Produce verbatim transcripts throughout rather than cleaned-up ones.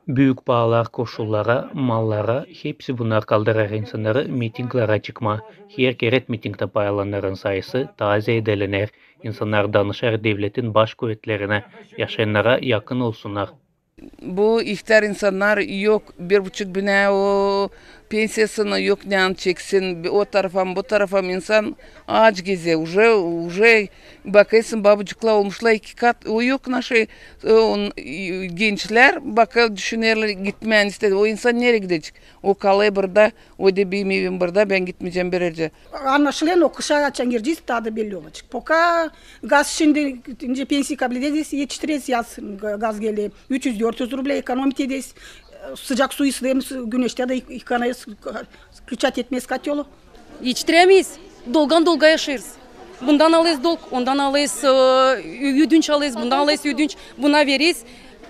Büük paalar koşullara, mallara, hepsi bunnar kaldırêr insannarı mitinglerä çıkmaa. Her kerä mitingtä pay alannarın sayısı taa zeedelener. İnsannar danışêr devletin baş kuvetlerinä, yaşayannara yakın olsunnar. Bu ihtär insannar yok, bir buçuk binä o pensiyasını yok, ne an çeksin, o tarafan, bu tarafan insan aç gezä, uje, uje bakêrsın, babucuklar olmuşlar iki kat, o yok naşı, e, on, e, gençlär, baka düşünerlär gitmää, isteer. O insan nereyi gidecek? O kalêr burada, o da benim evim burada, bän gitmeyecäm bir erä. Annaşılan, o kışa açan girecez, taa da belli olacek. Poka gaz şindi, nicä pensiya kablederiz, etiştireriz, yaz ga-, gaz geler. Üç üz, dört üz rublä ekonomit ederiz. Sıcak su isleyeriz, güneştä dä yık-, yıkanêrız, включать etmez kotyolu. Etiştirämeeriz. Dolgan dolga yaşêêrız. Bundan alêrız dolg, ondan alêrız, e, ödünç alêrız, bundan alêrız ödünç, buna vereriz.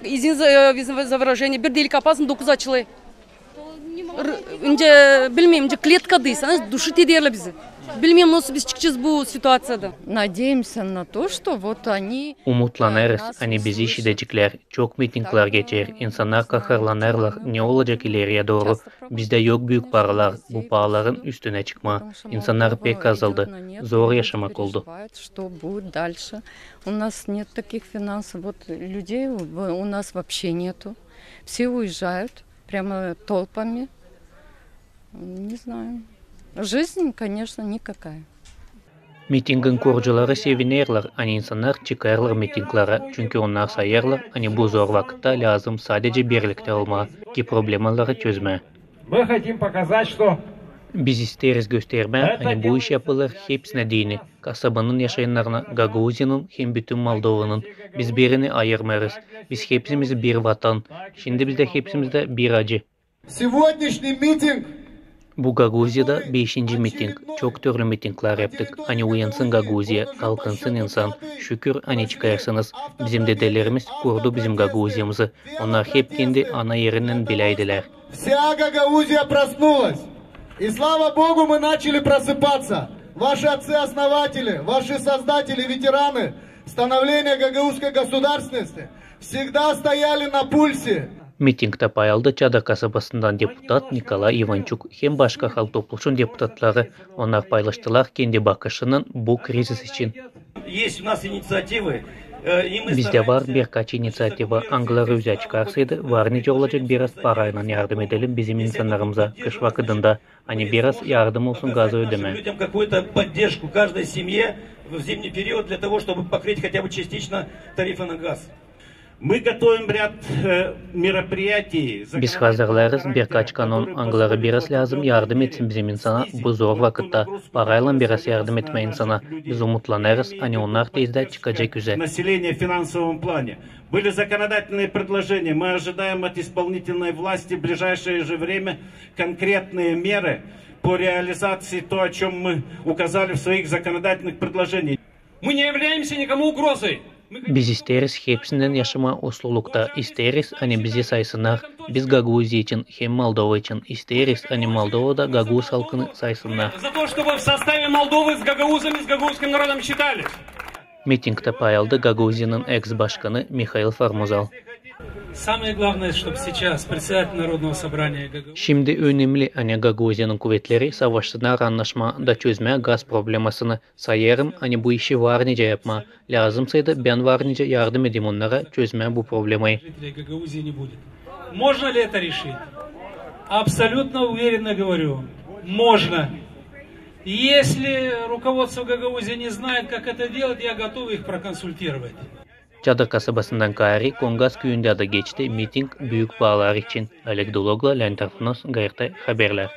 İzin za-, e, izin za выражение, bir delik yapêrsın, dokuz açılêr. R-, nicä, bilmeerim, nicä kletkadayız, duşit ederlär bizi. Bilmeerim, nasıl biz çıkacez bu situaţiyada. Надеемся на то, что вот они, Umutlanêrız, ani bizi işideceklär. Çok mitinglär geçer, insannar kaharlanêrlar, ne olacek ileriyä dooru. Bizdä yok büük paralar, bu paaların üstünä çıkmaa. İnsannar pek azaldı, zor yaşamak oldu. Что будет дальше? У нас нет таких финансов, вот людей у нас вообще нету. Все уезжают прямо толпами. Не знаю. Жизнь, конечно, никакая. Mitingin kurucuları sevinerlär, ani insannar çıkêrlar mitinglerä, çünkü onnar sayêrlar, ani bu zor vakıtta lääzım sadecä birliktä olmaa, ki problemaları çözmää. Мы хотим показать, что Biz isteeriz göstermää, ani bu iş yapılêr hepsinä deyni, kasabanın yaşayannarına, Gagauziyanın hem bütün Moldovanın. Biz birini ayırmêêrız. Biz hepsimiz bir vatan. Şindi bizdä hepsimizdä bir acı. Сегодняшний митинг. Bu Gagauziyada beşinci miting. Çok türlü mitinglär yaptık. Ani uyansın Gagauziya, kalkınsın insan. Şükür, ani çıkêrsınız. Bizim dedelerimiz kurdu bizim Gagauziyamızı. Onnar hep kendi ana erindän beläydilär. Вся Гагаузия проснулась. И слава Богу, мы начали просыпаться. Ваши отцы-основатели, ваши создатели, ветераны становления гагаузской государственности всегда стояли на пульсе. Mitingtä pay aldı Çadır kasabasından deputat Nikolay İvançuk hem başka halk topluşun deputatları. Onnar paylaştılar kendi bakışını bu krizis için. Есть у нас инициативы, э, и мы стараемся. Bizdä var birkaç iniţiativa, angıları üzä çıkarsaydı, var nicä olacek biraz paraylan yardım edelim bizim insannarımıza kış vakıdında, ani biraz yardım olsun gazı ödemää. Людям какую-то поддержку каждой семье в зимний период для того, чтобы покрыть хотя бы частично тарифы на газ. Мы готовим ряд, э, мероприятий. Biz hazırlêêrız birkaç kanon, angıları biraz lääzım yardım etsin bizim insana bu zor vakıtta. Paraylan biraz yardım etmää insana. Biz umutlanêrız, ani onnar tezdä çıkacek üzä. Население в финансовом плане. Были законодательные предложения. Мы ожидаем от исполнительной власти в ближайшее же время конкретные меры по реализации то, о чём мы указали в своих законодательных предложениях. Мы не являемся никому угрозой. Biz isteeriz hepsindän yaşamaa uslulukta, isteeriz, ani bizi saysınnar, biz Gagauziya için hem Moldova için, isteeriz, ani Moldovada gagauz halkını saysınnar. За то, чтобы в составе Молдовы с гагаузами, с гагаузским народом считались. Mitingtä pay aldı Gagauziyanın eks-başkanı Mihail Formuzal. Самое главное, чтоб сейчас председатель Народного собрания Гагаузии. Şindi önemli, ani Gagauziyanın kuvetleri savaşsınnar annaşmaa da çözmää gaz problemasını. Sayêrım, ani bu işi var nicä yapmaa. Lääzımsaydı, bän var nicä yardım edeyim onnara çözmää bu problemayı. Жителей Гагаузии не будет. Можно ли это решить? Абсолютно уверенно говорю, можно. Если руководство Гагаузии не знает, как это делать, я готов их проконсультировать. Çadır kasabasından kaarä Kongaz küüyündä dä geçti miting büük paalar için. Oleg Dologla, Leonid Trifonov, G R T haberlär.